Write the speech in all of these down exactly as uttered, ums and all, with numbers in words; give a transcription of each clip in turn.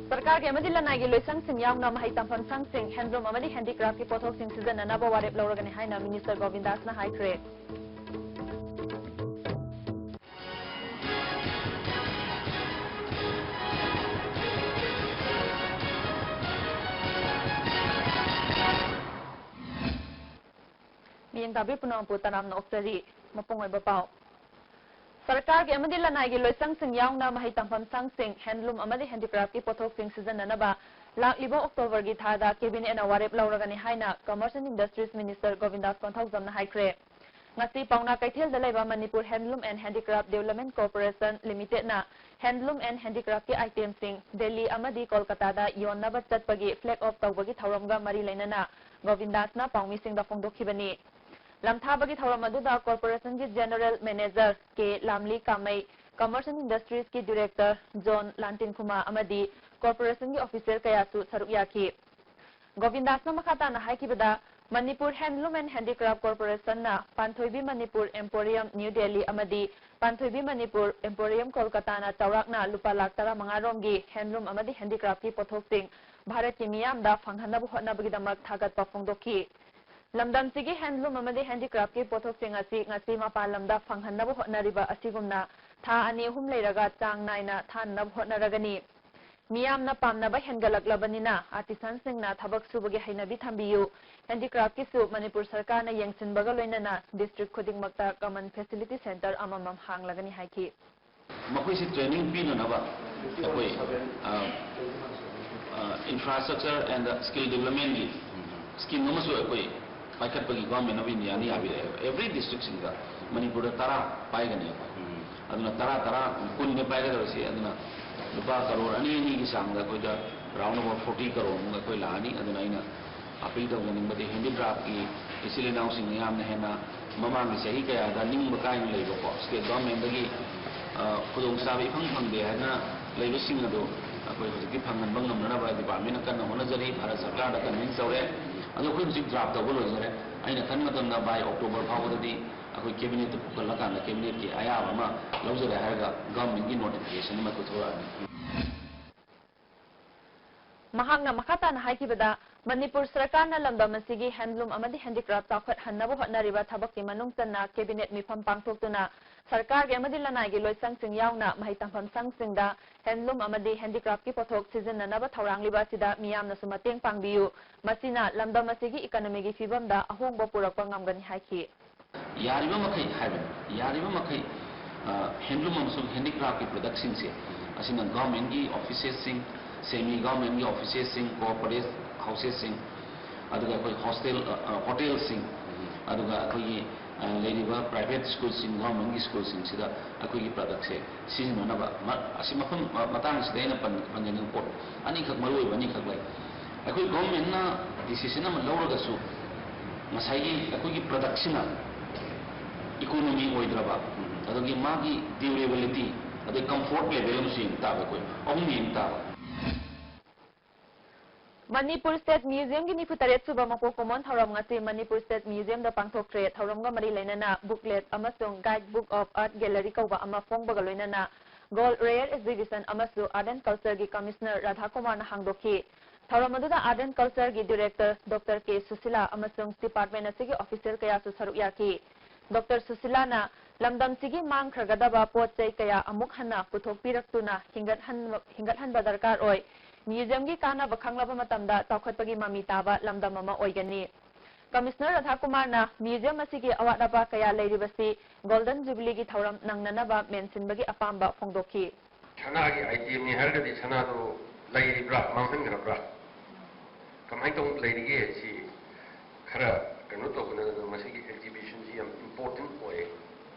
ꯁꯔꯀꯥꯔꯒꯤ ꯑꯃꯗꯤ ꯂꯅꯥꯏꯒꯤ ꯂꯣꯏꯁꯪꯁꯤꯡ ꯌꯥꯎꯅ ꯃꯍꯩ ꯇꯝꯐꯝ ꯁꯪꯁꯤꯡ, ꯍꯦꯟꯗꯂꯨꯝ ꯑꯃꯗꯤ ꯍꯦꯟꯗꯤꯀ꯭ꯔꯥꯐꯀꯤ ꯄꯣꯠꯊꯣꯛꯁꯤꯡ ꯁꯤꯖꯤꯟꯅꯅꯕ ꯋꯥꯔꯦꯞ ꯂꯧꯔꯒꯅꯤ ꯍꯥꯏꯅ ꯃꯤꯅꯤꯁꯇꯔ ꯒꯣꯕꯤꯟꯗꯥꯁꯅ ꯍꯥꯏꯈ꯭ꯔꯦ꯫ ꯃꯤꯠꯌꯦꯡ ꯇꯥꯕꯤ ꯄꯨꯝꯅꯃꯛꯄꯨ ꯇꯔꯥꯝꯅ ꯑꯣꯛꯆꯔꯤ꯫ ꯃꯄꯨꯡ ꯑꯣꯏꯕ ꯄꯥꯎ꯫ ꯁꯔꯀꯥꯔꯒꯤ ꯑꯃꯗꯤ ꯂꯅꯥꯏꯒꯤ ꯂꯣꯏꯁꯪꯁꯤꯡ ꯌꯥꯎꯅ ꯃꯍꯩ ꯇꯝꯐꯝ ꯁꯪꯁꯤꯡ, ꯍꯦꯟꯗꯂꯨꯝ ꯑꯃꯗꯤ ꯍꯦꯟꯗꯤꯀ꯭ꯔꯥꯐꯀꯤ ꯄꯣꯠꯊꯣꯛꯁꯤꯡ ꯁꯤꯖꯤꯟꯅꯅꯕ ꯂꯥꯛꯂꯤꯕ ꯑꯣꯛꯇꯣꯕꯔꯒꯤ ꯊꯥꯗ ꯀꯦꯕꯤꯅꯦꯠꯅ ꯋꯥꯔꯦꯞ ꯂꯧꯔꯒꯅꯤ ꯍꯥꯏꯅ Commerce and Industries Minister ꯒꯣꯕꯤꯟꯗꯥꯁ ꯀꯣꯟꯊꯧꯖꯝꯅ ꯍꯥꯏꯈ꯭ꯔꯦ꯫ ꯉꯁꯤ ꯄꯥꯎꯅꯥ ꯀꯩꯊꯦꯜꯗ ꯂꯩꯕ Manipur Handloom and Handicraft Development Corporation Limitedꯅ Handloom and Handicraftꯀꯤ itemꯁꯤꯡ Delhi ꯑꯃꯗꯤ ꯀꯣꯜꯀꯇꯥꯗ ꯌꯣꯟꯅꯕ ꯆꯠꯄꯒꯤ flag off ꯇꯧꯕꯒꯤ ꯊꯧꯔꯝꯒ ꯃꯔꯤ ꯂꯩꯅꯅ ꯒꯣꯕꯤꯟꯗꯥꯁꯅ ꯄꯥꯎꯃꯤꯁꯤꯡꯗ ꯐꯣꯡꯗꯣꯛꯈꯤꯕꯅꯤ꯫ ꯂꯝꯊꯥꯕꯒꯤ ꯊꯧꯔꯝ ꯑꯗꯨꯗ corporationꯒꯤ General Manager K Lamli Kamei, Commerce and Industriesꯀꯤ Director ꯖꯣꯟ ꯂꯥꯟꯇꯤꯟꯈꯨꯃꯥ ꯑꯃꯗꯤ corporationꯒꯤ official ꯀꯌꯥꯁꯨ ꯁꯔꯨꯛ ꯌꯥꯈꯤ꯫ ꯒꯣꯕꯤꯟꯗꯥꯁꯅ ꯃꯈꯥ ꯇꯥꯅ ꯍꯥꯏꯈꯤꯕꯗ, Manipur Handloom and Handicraft Corporationꯅ Panthoibi Manipur Emporium New Delhi ꯑꯃꯗꯤ ꯄꯥꯟꯊꯣꯏꯕꯤ ꯃꯅꯤꯄꯨꯔ Emporium ꯀꯣꯜꯀꯇꯥꯅ ꯆꯥꯎꯔꯥꯛꯅ ꯂꯨꯄꯥ ꯂꯥꯈ ꯇꯔꯥꯃꯉꯥ ꯔꯣꯝꯒꯤ handloom ꯑꯃꯗꯤ handicraftꯀꯤ ꯄꯣꯠꯊꯣꯛꯁꯤꯡ ꯚꯥꯔꯠꯀꯤ ꯃꯤꯌꯥꯝꯗ ꯐꯪꯍꯟꯅꯕ ꯍꯣꯠꯅꯕꯒꯤꯗꯃꯛ ꯊꯥꯒꯠꯄ ꯐꯣꯡꯗꯣꯛꯈꯤ꯫ ꯂꯝꯗꯝꯁꯤꯒꯤ handloom ꯑꯃꯗꯤ handicraftꯀꯤ ꯄꯣꯠꯊꯣꯛꯁꯤꯡ ꯑꯁꯤ ꯉꯁꯤ ꯃꯄꯥꯟ ꯂꯝꯗ ꯐꯪꯍꯟꯅꯕ ꯍꯣꯠꯅꯔꯤꯕ ꯑꯁꯤꯒꯨꯝꯅ ꯊꯥ ꯑꯅꯤ ꯑꯍꯨꯝ ꯂꯩꯔꯒ ꯆꯥꯡ ꯅꯥꯏꯅ ꯊꯥꯅꯅꯕ ꯍꯣꯠꯅꯔꯒꯅꯤ꯫ ꯃꯤꯌꯥꯝꯅ ꯄꯥꯝꯅꯕ ꯍꯦꯟꯒꯠꯂꯛꯂꯕꯅꯤꯅ artisanꯁꯤꯡꯅ ꯊꯕꯛ ꯁꯨꯕꯒꯤ ꯍꯩꯅꯕꯤ ꯊꯝꯕꯤꯌꯨ꯫ Handicraftꯀꯤꯁꯨ ꯃꯅꯤꯄꯨꯔ ꯁꯔꯀꯥꯔꯅ ꯌꯦꯡꯁꯤꯟꯕꯒ ꯂꯣꯏꯅꯅ district ꯈꯨꯗꯤꯡꯃꯛꯇ common facility centre ꯑꯃꯃꯝ ꯍꯥꯡꯂꯒꯅꯤ ꯍꯥꯏꯈꯤ꯫ ꯃꯈꯣꯏꯁꯦ training ꯄꯤꯅꯅꯕ ꯑꯩꯈꯣꯏ, ꯑ, ꯑ, Infrastructure and Skill Developmentꯀꯤ scheme ꯑꯃꯁꯨ ꯑꯩꯈꯣꯏ ꯄꯥꯏꯈꯠꯄꯒꯤ Government of Indiaꯅ ꯌꯥꯕꯤꯔꯛꯑꯦ꯫ Every districtꯁꯤꯡꯗ ꯃꯅꯤꯄꯨꯔꯗ ꯇꯔꯥ ꯄꯥꯏꯒꯅꯤ ꯑꯩꯈꯣꯏ꯫ ꯑꯗꯨꯅ ꯇꯔꯥ, ꯇꯔꯥ, ꯀꯨꯟꯅꯦ ꯄꯥꯏꯒꯗꯧꯔꯤꯁꯤ꯫ ꯑꯗꯨꯅ ꯂꯨꯄꯥ ꯀꯔꯣꯔ ꯑꯅꯤ, ꯑꯅꯤꯒꯤ ꯆꯥꯡꯗ ꯑꯩꯈꯣꯏꯗ round about forty ꯀꯔꯣꯔꯃꯨꯛ ꯑꯩꯈꯣꯏ ꯂꯥꯛꯑꯅꯤ꯫ ꯑꯗꯨꯅ ꯑꯩꯅ appeal ꯇꯧꯖꯅꯤꯡꯕꯗꯤ handicraftꯀꯤ ꯏꯆꯤꯜ ꯏꯅꯥꯎꯁꯤꯡꯅ ꯌꯥꯝꯅ ꯍꯦꯟꯅ ꯃꯃꯥꯡꯒꯤ ꯆꯍꯤ ꯀꯌꯥꯗ ꯅꯤꯡꯕ ꯀꯥꯏꯅ ꯂꯩꯕꯀꯣ, state governmentꯗꯒꯤ, ꯈꯨꯗꯣꯡꯆꯥꯕ ꯏꯐꯪ ꯐꯪꯗꯦ ꯍꯥꯏꯗꯅ ꯂꯩꯕꯁꯤꯡ ꯑꯗꯨ ꯑꯩꯈꯣꯏ ꯍꯧꯖꯤꯛꯇꯤ ꯐꯪꯍꯟꯕ ꯉꯝꯅꯅꯕ ꯗꯤꯄꯥꯔꯠꯃꯦꯟꯅ ꯀꯟꯅ ꯍꯣꯠꯅꯖꯔꯤ꯫ ꯚꯥꯔꯠ ꯁꯔꯀꯥꯔꯗ ꯀꯟꯚꯤꯟꯁ ꯇꯧꯔꯦ꯫ ꯑꯗꯣ ꯑꯩꯈꯣꯏ ꯍꯧꯖꯤꯛ ꯗ꯭ꯔꯥꯐ ꯇꯧꯕ ꯂꯣꯏꯖꯔꯦ꯫ ꯑꯩꯅ ꯈꯟꯕ ꯃꯇꯝꯗ by October ꯐꯥꯎꯕꯗꯗꯤ ꯑꯩꯈꯣꯏ ꯀꯦꯕꯤꯅꯦꯠꯇ ꯄꯨꯈꯠꯂꯀꯥꯟꯗ ꯀꯦꯕꯤꯅꯦꯠꯀꯤ ꯑꯌꯥꯕ ꯑꯃ ꯂꯧꯖꯔꯦ ꯍꯥꯏꯔꯒ ꯒꯚꯔꯟꯃꯦꯟꯠꯀꯤ ꯅꯣꯇꯤꯐꯤꯀꯦꯁꯟ ꯑꯃ ꯄꯨꯊꯣꯔꯛꯑꯅꯤ꯫ ꯃꯍꯥꯛꯅ ꯃꯈꯥ ꯇꯥꯅ ꯍꯥꯏꯈꯤꯕꯗ, ꯃꯅꯤꯄꯨꯔ ꯁꯔꯀꯥꯔꯅ ꯂꯝꯗꯝ ꯑꯁꯤꯒꯤ ꯍꯦꯟꯗꯂꯨꯝ ꯑꯃꯗꯤ ꯍꯦꯟꯗꯤꯀ꯭ꯔꯥꯐ ꯆꯥꯎꯈꯠꯍꯟꯅꯕ ꯍꯣꯠꯅꯔꯤꯕ ꯊꯕꯛꯀꯤ ꯃꯅꯨꯡ ꯆꯟꯅ ꯀꯦꯕꯤꯅꯦꯠ ꯃꯤꯐꯝ ꯄꯥꯡꯊꯣꯛꯇꯨꯅ ꯁꯔꯀꯥꯔꯒꯤ ꯑꯃꯗꯤ ꯂꯅꯥꯏꯒꯤ ꯂꯣꯏꯁꯪꯁꯤꯡ ꯌꯥꯎꯅ ꯃꯍꯩ ꯇꯝꯐꯝ ꯁꯪꯁꯤꯡꯗ ꯍꯦꯟꯗꯂꯨꯝ ꯑꯃꯗꯤ ꯍꯦꯟꯗꯤꯀ꯭ꯔꯥꯐꯀꯤ ꯄꯣꯠꯊꯣꯛ ꯁꯤꯖꯤꯟꯅꯅꯕ ꯊꯧꯔꯥꯡꯂꯤꯕ ꯑꯁꯤꯗ ꯃꯤꯌꯥꯝꯅꯁꯨ ꯃꯇꯦꯡ ꯄꯥꯡꯕꯤꯌꯨ꯫ ꯃꯁꯤꯅ ꯂꯝꯗꯝ ꯑꯁꯤꯒꯤ ꯏꯀꯅꯣꯃꯤꯒꯤ ꯐꯤꯕꯝꯗ ꯑꯍꯣꯡꯕ ꯄꯨꯔꯛꯄ ꯉꯝꯒꯅꯤ ꯍꯥꯏꯈꯤ꯫ ꯌꯥꯔꯤꯕ ꯃꯈꯩ ꯍꯥꯏꯕꯅꯤ, ꯌꯥꯔꯤꯕ ꯃꯈꯩ ꯍꯦꯟꯗꯂꯨꯝ ꯑꯃꯁꯨꯡ ꯍꯦꯟꯗꯤꯀ꯭ꯔꯥꯐꯀꯤ ꯄ꯭ꯔꯗꯛꯁꯤꯡꯁꯦ ꯑꯁꯤꯅ ꯒꯚꯔꯟꯃꯦꯟꯠꯀꯤ ꯑꯣꯐꯤꯁꯦꯁꯁꯤꯡ, ꯁꯦꯃꯤ ꯒꯚꯔꯟꯃꯦꯟꯠꯀꯤ ꯑꯣꯐꯤꯁꯦꯁꯁꯤꯡ, ꯀꯣꯑꯣꯄꯔꯦꯇꯤꯚ ꯍꯥꯎꯁꯦꯁꯁꯤꯡ, ꯑꯗꯨꯒ ꯑꯩꯈꯣꯏ ꯍꯣꯁꯇꯦꯜ, ꯍꯣꯇꯦꯜꯁꯤꯡ, ꯑꯗꯨꯒ ꯑꯩꯈꯣꯏꯒꯤ ꯂꯩꯔꯤꯕ ꯄ꯭ꯔꯥꯏꯚꯦꯠ ꯁ꯭ꯀꯨꯜꯁꯤꯡ, ꯒꯚꯔꯟꯃꯦꯟꯠꯀꯤ ꯁ꯭ꯀꯨꯜꯁꯤꯡꯁꯤꯗ ꯑꯩꯈꯣꯏꯒꯤ ꯄ꯭ꯔꯗꯛꯁꯦ ꯁꯤꯖꯤꯟꯅꯅꯕ, ꯑꯁꯤ ꯃꯐꯝ, ꯃꯇꯥꯡꯁꯤꯗ ꯑꯩꯅ ꯄꯟꯖꯅꯤꯡꯕ ꯄꯣꯠ ꯑꯅꯤꯈꯛ, ꯃꯔꯨꯑꯣꯏꯕ ꯑꯅꯤꯈꯛ ꯂꯩ꯫ ꯑꯩꯈꯣꯏ ꯒꯚꯔꯟꯃꯦꯟꯠꯅ ꯗꯤꯁꯤꯖꯟ ꯑꯃ ꯂꯧꯔꯒꯁꯨ ꯉꯁꯥꯏꯒꯤ ꯑꯩꯈꯣꯏꯒꯤ ꯄ꯭ꯔꯗꯛꯁꯤꯅ ꯏꯀꯣꯅꯣꯃꯤ ꯑꯣꯏꯗ꯭ꯔꯕ, ꯑꯗꯒꯤ ꯃꯥꯒꯤ ꯗ꯭ꯌꯨꯔꯦꯕꯤꯂꯤꯇꯤ, ꯑꯗꯩ ꯀꯝꯐꯣꯔꯠ ꯂꯦꯚꯦꯜ ꯑꯃꯁꯨ ꯌꯦꯡ ꯇꯥꯕ, ꯑꯩꯈꯣꯏ ꯑꯍꯨꯝ ꯌꯦꯡ ꯇꯥꯕ꯫ ꯃꯅꯤꯄꯨꯔ ꯁ꯭ꯇꯦꯠ ꯃ꯭ꯌꯨꯖꯤꯌꯝꯒꯤ ꯅꯤꯐꯨ ꯇꯔꯦꯠ ꯁꯨꯕ ꯃꯄꯣꯛ ꯀꯨꯝꯑꯣꯟ ꯊꯧꯔꯝ ꯉꯁꯤ ꯃꯅꯤꯄꯨꯔ ꯁ꯭ꯇꯦꯠ ꯃ꯭ꯌꯨꯖꯤꯌꯝꯗ ꯄꯥꯡꯊꯣꯛꯈ꯭ꯔꯦ꯫ ꯊꯧꯔꯝꯒ ꯃꯔꯤ ꯂꯩꯅꯅ booklet ꯑꯃꯁꯨꯡ Guide Book of Art Gallery ꯀꯧꯕ ꯑꯃ ꯐꯣꯡꯕꯒ ꯂꯣꯏꯅꯅ Gold Rare Exhibition ꯑꯃꯁꯨ Art and Cultureꯒꯤ Commissioner ꯔꯥꯙꯥꯀꯨꯃꯥꯔꯅ ꯍꯥꯡꯗꯣꯛꯈꯤ꯫ ꯊꯧꯔꯝ ꯑꯗꯨꯗ Art and Cultureꯒꯤ Director Doctor K Sushila ꯑꯃꯁꯨꯡ department ꯑꯁꯤꯒꯤ official ꯀꯌꯥꯁꯨ ꯁꯔꯨꯛ ꯌꯥꯈꯤ꯫ Doctor ꯁꯨꯁꯤꯂꯥꯅ ꯂꯝꯗꯝꯁꯤꯒꯤ ꯃꯥꯡꯈ꯭ꯔꯒꯗꯕ ꯄꯣꯠ ꯆꯩ ꯀꯌꯥ ꯑꯃꯨꯛ ꯍꯟꯅ ꯄꯨꯊꯣꯛꯄꯤꯔꯛꯇꯨꯅ ꯍꯤꯡꯒꯠꯍꯟ-, ꯍꯤꯡꯒꯠꯍꯟꯕ ꯗꯔꯀꯥꯔ ꯑꯣꯏ꯫ ꯃ꯭ꯌꯨꯖꯤꯌꯝꯒꯤ ꯀꯥꯟꯅꯕ ꯈꯪꯂꯕ ꯃꯇꯝꯗ ꯆꯥꯎꯈꯠꯄꯒꯤ ꯃꯃꯤ ꯇꯥꯕ ꯂꯝꯗꯝ ꯑꯃ ꯑꯣꯏꯒꯅꯤ꯫ Commissioner ꯔꯥꯙꯥꯀꯨꯃꯥꯔꯅ ꯃ꯭ꯌꯨꯖꯤꯌꯝ ꯑꯁꯤꯒꯤ ꯑꯋꯥꯠ ꯑꯄꯥ ꯀꯌꯥ ꯂꯩꯔꯤꯕꯁꯤ Golden Jubileeꯒꯤ ꯊꯧꯔꯝ ꯅꯪꯅꯅꯕ ꯃꯦꯟꯁꯤꯟꯕꯒꯤ ꯑꯄꯥꯝꯕ ꯐꯣꯡꯗꯣꯛꯈꯤ꯫ ꯁꯅꯥꯒꯤ itemꯅꯤ ꯍꯥꯏꯔꯒꯗꯤ ꯁꯅꯥꯗꯣ ꯂꯩꯔꯤꯕ꯭ꯔꯥ, ꯃꯥꯡꯍꯟꯈ꯭ꯔꯕ꯭ꯔꯥ, ꯀꯃꯥꯏꯅ ꯇꯧꯅ ꯂꯩꯔꯤꯒꯦ, ꯁꯤ ꯈꯔ ꯀꯩꯅꯣ ꯇꯧꯕꯅ ꯃꯁꯤꯒꯤ exhibitionꯁꯤ ꯌꯥꯝ important ꯑꯣꯏ꯫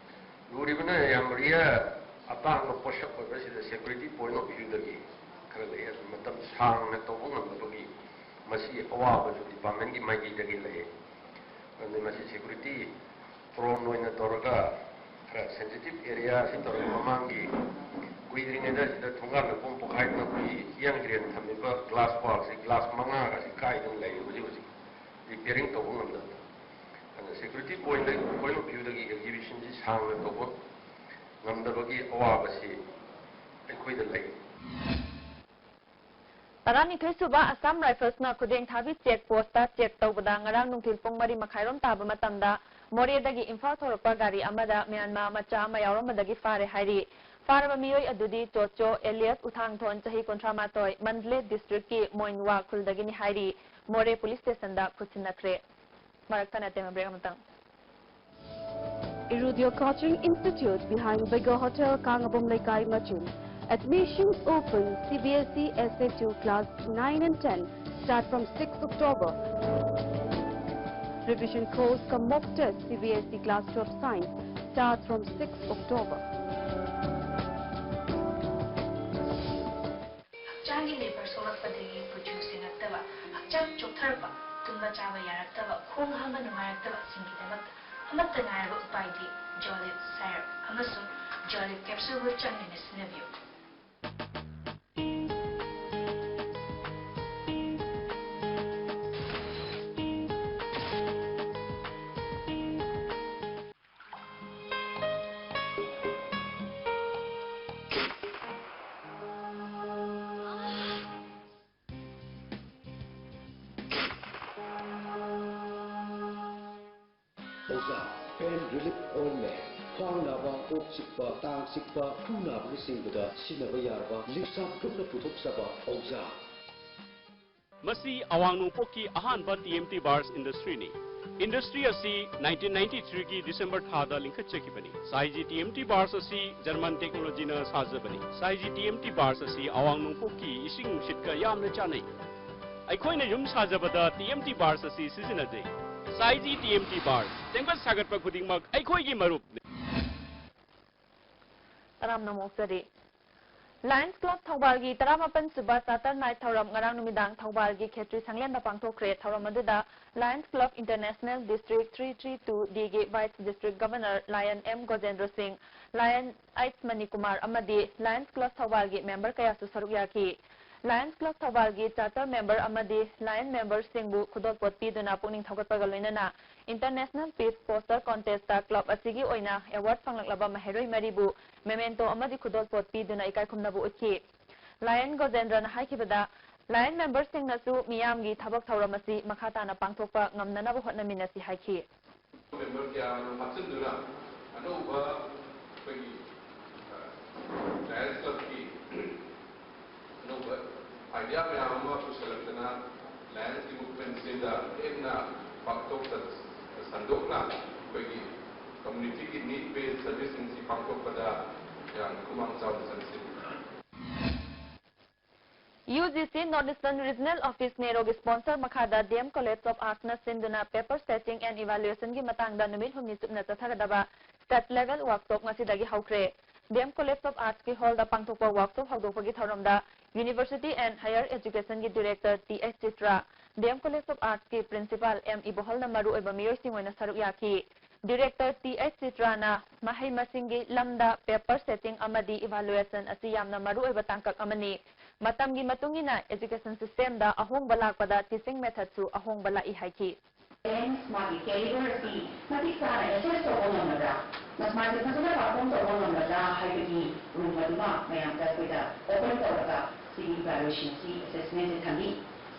ꯂꯨꯔꯤꯕꯅ ꯌꯥꯝ rare ꯑꯇꯥꯡꯕ ꯄꯣꯠꯁꯛ ꯑꯣꯏꯕꯁꯤꯗ security point of viewꯗꯒꯤ ꯈꯔ ꯂꯩ꯫ ꯑꯗꯨ ꯃꯇꯝ ꯁꯥꯡꯅ ꯇꯧꯕ ꯉꯝꯗꯕꯒꯤ ꯃꯁꯤ ꯑꯋꯥꯕꯁꯨ departmentꯀꯤ ꯃꯥꯏꯀꯩꯗꯒꯤ ꯂꯩ꯫ ꯑꯗꯨꯅ ꯃꯁꯤ security prone ꯑꯣꯏꯅ ꯇꯧꯔꯒ ꯁꯦꯟꯁꯤꯇꯤꯚ ꯑꯦꯔꯤꯌꯥ ꯑꯁꯤ ꯇꯧꯔꯒ ꯃꯃꯥꯡꯒꯤ ꯀꯨꯏꯗ꯭ꯔꯤꯉꯩꯗ ꯁꯤꯗ ꯊꯣꯡꯒꯥꯟ ꯂꯩꯈꯣꯝ ꯄꯣꯈꯥꯏꯗꯅ ꯑꯩꯈꯣꯏꯒꯤ ꯍꯤꯌꯥꯡ ꯍꯤꯔꯦꯟ ꯊꯝꯃꯤꯕ ꯒ꯭ꯂꯥꯁ ꯋꯥꯜꯁꯤ, ꯒ꯭ꯂꯥꯁ ꯃꯉꯥꯒ ꯑꯁꯤ ꯀꯥꯏꯗꯅ ꯂꯩꯔꯤ ꯍꯧꯖꯤꯛ ꯍꯧꯖꯤꯛ꯫ ꯔꯤꯄꯤꯌꯥꯔꯤꯡ ꯇꯧꯕ ꯉꯝꯗꯕꯗ, ꯑꯗꯨꯅ ꯁꯦꯀ꯭ꯌꯨꯔꯤꯇꯤ ꯄꯣꯏꯟꯗ, ꯄꯣꯏꯟ ꯑꯣꯐ ꯚ꯭ꯌꯨꯗꯒꯤ ꯑꯦꯛꯖꯤꯕꯤꯁꯟꯁꯤ ꯁꯥꯡꯅ ꯇꯧꯕ ꯉꯝꯗꯕꯒꯤ ꯑꯋꯥꯕꯁꯤ ꯑꯩꯈꯣꯏꯗ ꯂꯩ꯫ ꯇꯔꯥꯅꯤꯊꯣꯏ ꯁꯨꯕ ꯑꯁꯥꯝ ꯔꯥꯏꯐꯜꯁꯅ ꯈꯨꯗꯦꯡ ꯊꯥꯕꯤ ꯆꯦꯛ ꯄꯣꯁꯇ ꯆꯦꯛ ꯇꯧꯕꯗ ꯉꯔꯥꯡ ꯅꯨꯡꯊꯤꯜ ꯄꯨꯡ ꯃꯔꯤ ꯃꯈꯥꯏꯔꯣꯝ ꯇꯥꯕ ꯃꯇꯝꯗ ꯃꯣꯔꯦꯗꯒꯤ ꯏꯝꯐꯥꯜ ꯊꯧꯔꯛꯄ ꯒꯥꯔꯤ ꯑꯃꯗ ꯃ꯭ꯌꯥꯟꯃꯥ ꯃꯆꯥ ꯑꯃ ꯌꯥꯎꯔꯝꯕꯗꯒꯤ ꯐꯥꯔꯦ ꯍꯥꯏꯔꯤ꯫ ꯐꯥꯔꯕ ꯃꯤꯑꯣꯏ ꯑꯗꯨꯗꯤ ꯆꯣꯆꯣ ꯑꯦꯂꯤꯌꯁ ꯎꯊꯥꯡꯊꯣꯟ, ꯆꯍꯤ ꯀꯨꯟꯊ꯭ꯔꯥ ꯃꯥꯊꯣꯏ, ꯃꯟꯗꯂꯦ ꯗꯤꯁꯇ꯭ꯔꯤꯛꯀꯤ ꯃꯣꯏꯟꯋꯥ ꯈꯨꯜꯗꯒꯤꯅꯤ ꯍꯥꯏꯔꯤ꯫ ꯃꯣꯔꯦ ꯄꯨꯂꯤꯁ ꯁ꯭ꯇꯦꯁꯟꯗ ꯈꯨꯠꯁꯤꯟꯅꯈ꯭ꯔꯦ꯫ ꯃꯔꯛ ꯊꯠꯅ ꯇꯦꯝ ꯕ꯭ꯔꯦꯛ ꯑꯃꯇꯪ꯫ Irudio Coaching Institute behind Bego Hotel, Kangabom Leikai, Machin. Admissions open. C B S E Essay two class nine and ten start from sixth October. Revision course cum mock test C B S E class twelve science start from sixth October. ꯍꯛꯆꯥꯡꯒꯤ labour ꯁꯣꯛꯂꯛꯄꯗꯒꯤ ꯀꯨꯆꯨ ꯁꯦꯡꯉꯛꯇꯕ, ꯍꯛꯆꯥꯡ ꯆꯣꯛꯊꯔꯛꯄ, ꯇꯨꯝꯕ ꯆꯥꯕ ꯌꯥꯔꯛꯇꯕ, ꯈꯣꯡ ꯍꯥꯝꯕ ꯅꯨꯡꯉꯥꯏꯔꯛꯇꯕꯁꯤꯡꯒꯤꯗꯃꯛꯇ ꯑꯃꯠꯇ ꯉꯥꯏꯔꯕ ꯎꯄꯥꯏꯗꯤ ꯖꯣꯂꯤꯞ ꯁꯥꯏꯔꯞ ꯑꯃꯁꯨꯡ ꯖꯣꯂꯤꯞ ꯀꯦꯞꯁꯨꯜꯕꯨ ꯆꯥꯡ ꯅꯥꯏꯅ ꯁꯤꯖꯤꯟꯅꯕꯤꯌꯨ꯫ ꯑꯣꯖꯥ, pain relief ointment, ꯈ꯭ꯋꯥꯡ ꯅꯥꯕ, ꯀꯣꯛ ꯆꯤꯛꯄ, ꯇꯥꯡ ꯆꯤꯛꯄ, ꯈꯨ ꯅꯥꯕꯅꯆꯤꯡꯕꯗ ꯁꯤꯖꯤꯟꯅꯕ ꯌꯥꯔꯕ ꯂꯤꯛꯁꯥꯞ ꯒ꯭ꯔꯨꯞꯅ ꯄꯨꯊꯣꯛꯆꯕ ꯑꯣꯖꯥ꯫ ꯃꯁꯤ ꯑꯋꯥꯡ ꯅꯣꯡꯄꯣꯛꯀꯤ ꯑꯍꯥꯟꯕ ꯇꯤ ꯑꯦꯝ ꯇꯤ ꯕꯥꯔꯁ ꯏꯟꯗꯁꯇ꯭ꯔꯤꯅꯤ꯫ ꯏꯟꯗꯁꯇ꯭ꯔꯤ ꯑꯁꯤ ꯅꯥꯏꯟꯇꯤꯟ ꯅꯥꯏꯟꯇꯤ ꯊ꯭ꯔꯤꯒꯤ ꯗꯤꯁꯦꯝꯕꯔ ꯊꯥꯗ ꯂꯤꯡꯈꯠꯆꯈꯤꯕꯅꯤ꯫ ꯁꯥꯏꯖꯤ ꯇꯤ ꯑꯦꯝ ꯇꯤ ꯕꯥꯔꯁ ꯑꯁꯤ ꯖꯔꯃꯟ ꯇꯦꯛꯅꯣꯂꯣꯖꯤꯅ ꯁꯥꯖꯕꯅꯤ꯫ ꯁꯥꯏꯖꯤ ꯇꯤ ꯑꯦꯝ ꯇꯤ ꯕꯥꯔꯁ ꯑꯁꯤ ꯑꯋꯥꯡ ꯅꯣꯡꯄꯣꯛꯀꯤ ꯏꯁꯤꯡ ꯅꯨꯡꯁꯤꯠꯀ ꯌꯥꯝꯅ ꯆꯥꯟꯅꯩ꯫ ꯑꯩꯈꯣꯏꯅ ꯌꯨꯝ ꯁꯥꯖꯕꯗ ꯇꯤ ꯑꯦꯝ ꯇꯤ ꯕꯥꯔꯁ ꯑꯁꯤ ꯁꯤꯖꯤꯟꯅꯖꯩ꯫ ꯁꯥꯏꯖꯤ ꯇꯤ ꯑꯦꯝ ꯇꯤ ꯕꯥꯔꯁ, ꯁꯦꯝꯒꯠ ꯁꯥꯒꯠꯄ ꯈꯨꯗꯤꯡꯃꯛ ꯑꯩꯈꯣꯏꯒꯤ ꯃꯔꯨꯞꯅꯤ꯫ ꯇꯔꯥꯝꯅ ꯑꯣꯛꯆꯔꯤ꯫ Lions Club ꯊꯧꯕꯥꯜꯒꯤ ꯇꯔꯥꯃꯥꯄꯟ ꯁꯨꯕ Charter Night ꯊꯧꯔꯝ ꯉꯔꯥꯡ ꯅꯨꯃꯤꯗꯥꯡ ꯊꯧꯕꯥꯜꯒꯤ ꯈꯦꯇ꯭ꯔꯤ ꯁꯪꯂꯦꯟꯗ ꯄꯥꯡꯊꯣꯛꯈ꯭ꯔꯦ꯫ ꯊꯧꯔꯝ ꯑꯗꯨꯗ Lions Club International District three three two D ꯒꯤ Vice District Governor Lion M ꯒꯣꯖꯦꯟꯗ꯭ꯔ ꯁꯤꯡ, Lion H ꯃꯅꯤꯀꯨꯃꯥꯔ ꯑꯃꯗꯤ Lions Club ꯊꯧꯕꯥꯜꯒꯤ member ꯀꯌꯥꯁꯨ ꯁꯔꯨꯛ ꯌꯥꯈꯤ꯫ Lions Club ꯊꯧꯕꯥꯜꯒꯤ charter member ꯑꯃꯗꯤ Lion member ꯁꯤꯡꯕꯨ ꯈꯨꯗꯣꯜꯄꯣꯠ ꯄꯤꯗꯨꯅ ꯄꯨꯛꯅꯤꯡ ꯊꯧꯒꯠꯄꯒ ꯂꯣꯏꯅꯅ International Peace Poster Contest ꯇ club ꯑꯁꯤꯒꯤ ꯑꯣꯏꯅ award ꯐꯪꯂꯛꯂꯕ ꯃꯍꯩꯔꯣꯏ ꯃꯔꯤꯕꯨ memento ꯑꯃꯗꯤ ꯈꯨꯗꯣꯜꯄꯣꯠ ꯄꯤꯗꯨꯅ ꯏꯀꯥꯏ ꯈꯨꯝꯅꯕ ꯎꯠꯈꯤ꯫ Lion ꯒꯣꯖꯦꯟꯗ꯭ꯔꯅ ꯍꯥꯏꯈꯤꯕꯗ, Lion member ꯁꯤꯡꯅꯁꯨ ꯃꯤꯌꯥꯝꯒꯤ ꯊꯕꯛ ꯊꯧꯔꯝ ꯑꯁꯤ ꯃꯈꯥ ꯇꯥꯅ ꯄꯥꯡꯊꯣꯛꯄ ꯉꯝꯅꯅꯕ ꯍꯣꯠꯅꯃꯤꯟꯅꯁꯤ ꯍꯥꯏꯈꯤ꯫ Member ꯀꯌꯥ ꯑꯃ ꯍꯥꯞꯆꯤꯟꯗꯨꯅ ꯑꯅꯧꯕ ꯑꯩꯈꯣꯏꯒꯤ, ꯑ, Lions Club ꯀꯤ ꯑꯅꯧꯕ idea ꯃꯌꯥꯝ ꯑꯃ ꯄꯨꯁꯤꯜꯂꯛꯇꯅ Lions ꯀꯤ movement ꯁꯤꯗ ꯍꯦꯟꯅ ꯄꯥꯛꯊꯣꯛ ꯁꯟꯗꯣꯛꯅ ꯑꯩꯈꯣꯏꯒꯤ community ꯒꯤ need based service ꯁꯤꯡꯁꯤ ꯄꯥꯡꯊꯣꯛꯄꯗ ꯌꯥꯝ ꯈꯨꯃꯥꯡ ꯆꯥꯎꯅ ꯆꯪꯁꯤꯜꯂꯤ꯫ UGC North Eastern Regional Office, NERO ꯒꯤ sponsor ꯃꯈꯥꯗ D M College of Arts ꯅ ꯁꯤꯟꯗꯨꯅ Paper Setting and Evaluation ꯒꯤ ꯃꯇꯥꯡꯗ ꯅꯨꯃꯤꯠ ꯍꯨꯝꯅꯤ ꯆꯨꯞꯅ ꯆꯠꯊꯒꯗꯕ state level workshop ꯉꯁꯤꯗꯒꯤ ꯍꯧꯈ꯭ꯔꯦ꯫ D M College of Arts ꯀꯤ hall ꯗ ꯄꯥꯡꯊꯣꯛꯄ workshop ꯍꯧꯗꯣꯛꯄꯒꯤ ꯊꯧꯔꯝꯗ University and Higher Education ꯒꯤ Director T H ꯆꯤꯇ꯭ꯔ, D M College of Arts ꯀꯤ Principal M ꯏꯕꯣꯍꯜꯅ ꯃꯔꯨꯑꯣꯏꯕ ꯃꯤꯑꯣꯏꯁꯤꯡ ꯑꯣꯏꯅ ꯁꯔꯨꯛ ꯌꯥꯈꯤ꯫ Director T H ꯆꯤꯇ꯭ꯔꯅ ꯃꯍꯩ ꯃꯁꯤꯡꯒꯤ ꯂꯝꯗ paper setting ꯑꯃꯗꯤ evaluation ꯑꯁꯤ ꯌꯥꯝꯅ ꯃꯔꯨꯑꯣꯏꯕ ꯇꯥꯡꯀꯛ ꯑꯃꯅꯤ꯫ ꯃꯇꯝꯒꯤ ꯃꯇꯨꯡ ꯏꯟꯅ education system ꯗ ꯑꯍꯣꯡꯕ ꯂꯥꯛꯄꯗ teaching method ꯁꯨ ꯑꯍꯣꯡꯕ ꯂꯥꯛꯏ ꯍꯥꯏꯈꯤ꯫ Talents, ꯃꯥꯒꯤ caliber ꯑꯁꯤ ꯃꯇꯤꯛ ꯆꯥꯅ assess ꯇꯧꯕ ꯉꯝꯂꯕ꯭ꯔꯥ, ꯃꯥꯁꯦ ꯐꯖꯅ perform ꯇꯧꯕ ꯉꯝꯂꯕ꯭ꯔꯥ ꯍꯥꯏꯕꯒꯤ room ꯑꯗꯨꯃ ꯃꯌꯥꯝꯗ ꯑꯩꯈꯣꯏꯗ open ꯇꯧꯔꯒ ꯁꯤꯒꯤ evaluation ꯑꯁꯤ, assessment ꯁꯦ ꯊꯝꯃꯤ꯫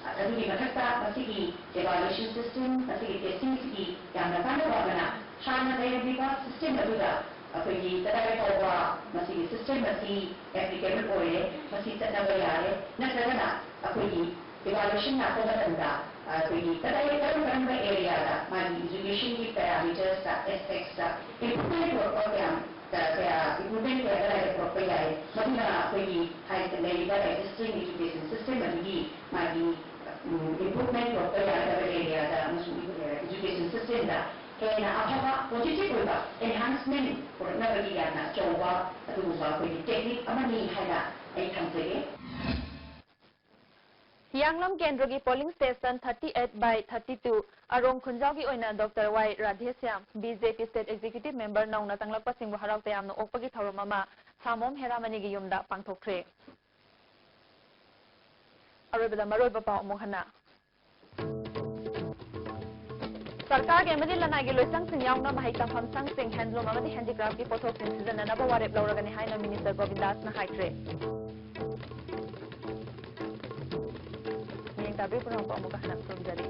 ꯑꯗꯨꯒꯤ ꯃꯊꯛꯇ ꯃꯁꯤꯒꯤ evaluation system, ꯃꯁꯤꯒꯤ testing ꯁꯤꯒꯤ ꯌꯥꯝꯅ ꯀꯥꯟꯅꯕ ꯑꯃꯅ, ꯍꯥꯟꯅ ꯂꯩꯔꯝꯃꯤꯕ system ꯑꯗꯨꯗ ꯑꯩꯈꯣꯏꯒꯤ ꯀꯗꯥꯏ ꯐꯥꯎꯕ ꯃꯁꯤꯒꯤ system ꯑꯁꯤ applicable ꯑꯣꯏꯔꯦ, ꯃꯁꯤ ꯆꯠꯅꯕ ꯌꯥꯔꯦ, ꯅꯠꯇ꯭ꯔꯒꯅ ꯑꯩꯈꯣꯏꯒꯤ evaluation ꯂꯥꯛꯄ ꯃꯇꯝꯗ ꯑꯩꯈꯣꯏꯒꯤ ꯀꯗꯥꯏ, ꯀꯔꯝ ꯀꯔꯝꯕ area ꯗ ꯃꯥꯒꯤ education ꯒꯤ parameters ꯇ, aspects ꯇ improvement ꯄꯨꯔꯛꯄ ꯀꯌꯥ, ꯀꯌꯥ, improvement ꯀꯌꯥ ꯀꯗꯥꯏꯗ ꯄꯨꯔꯛꯄ ꯌꯥꯏ, ꯃꯗꯨꯅ ꯑꯩꯈꯣꯏꯒꯤ ꯍꯥꯏ-, ꯂꯩꯔꯤꯕ existing education system ꯑꯗꯨꯒꯤ ꯃꯥꯒꯤ, ꯎꯝ, improvement ꯄꯨꯔꯛꯄ ꯌꯥꯒꯗꯕ area ꯗ ꯑꯃꯁꯨꯡ education system ꯗ ꯍꯦꯟꯅ ꯑꯐꯕ positive ꯑꯣꯏꯕ enhancement ꯄꯨꯔꯛꯅꯕꯒꯤ ꯌꯥꯝꯅ ꯑꯆꯧꯕ ꯑꯗꯨꯒꯨꯝꯕ ꯑꯩꯈꯣꯏꯒꯤ technique ꯑꯃꯅꯤ ꯍꯥꯏꯅ ꯑꯩ ꯊꯝꯖꯒꯦ꯫ ꯍꯤꯌꯥꯡꯂꯝ ꯀꯦꯟꯗ꯭ꯔꯒꯤ polling station thirty eight by thirty two ꯑꯔꯣꯡ ꯈꯨꯟꯖꯥꯎꯒꯤ ꯑꯣꯏꯅ ꯗꯣꯛꯇꯔ ꯋꯥꯏ Radheshyam, BJP state executive member ꯅꯧꯅ ꯆꯪꯂꯛꯄꯁꯤꯡꯕꯨ ꯍꯔꯥꯎ ꯇꯌꯥꯝꯅ ꯑꯣꯛꯄꯒꯤ ꯊꯧꯔꯝ ꯑꯃ ꯁꯥꯃꯣꯝ ꯍꯦꯔꯥꯃꯅꯤꯒꯤ ꯌꯨꯝꯗ ꯄꯥꯡꯊꯣꯛꯈ꯭ꯔꯦ꯫ ꯑꯔꯣꯏꯕꯗ ꯃꯔꯨꯑꯣꯏꯕ ꯄꯥꯎ ꯑꯃꯨꯛ ꯍꯟꯅ꯫ ꯁꯔꯀꯥꯔꯒꯤ ꯑꯃꯗꯤ ꯂꯅꯥꯏꯒꯤ ꯂꯣꯏꯁꯪꯁꯤꯡ ꯌꯥꯎꯅ ꯃꯍꯩ ꯇꯝꯐꯝ ꯁꯪꯁꯤꯡ, handloom ꯑꯃꯗꯤ handicraftꯀꯤ ꯄꯣꯠꯊꯣꯛꯁꯤꯡ ꯁꯤꯖꯤꯟꯅꯅꯕ ꯋꯥꯔꯦꯞ ꯂꯧꯔꯒꯅꯤ ꯍꯥꯏꯅ ꯃꯤꯅꯤꯁꯇꯔ ꯒꯣꯕꯤꯟꯗꯥꯁꯅ ꯍꯥꯏꯈ꯭ꯔꯦ꯫ ꯃꯤꯠꯌꯦꯡ ꯇꯥꯕꯤꯔꯤꯕ ꯄꯨꯝꯅꯃꯛꯄꯨ ꯑꯃꯨꯛꯀ ꯍꯟꯅ ꯈꯨꯔꯨꯝꯖꯔꯤ꯫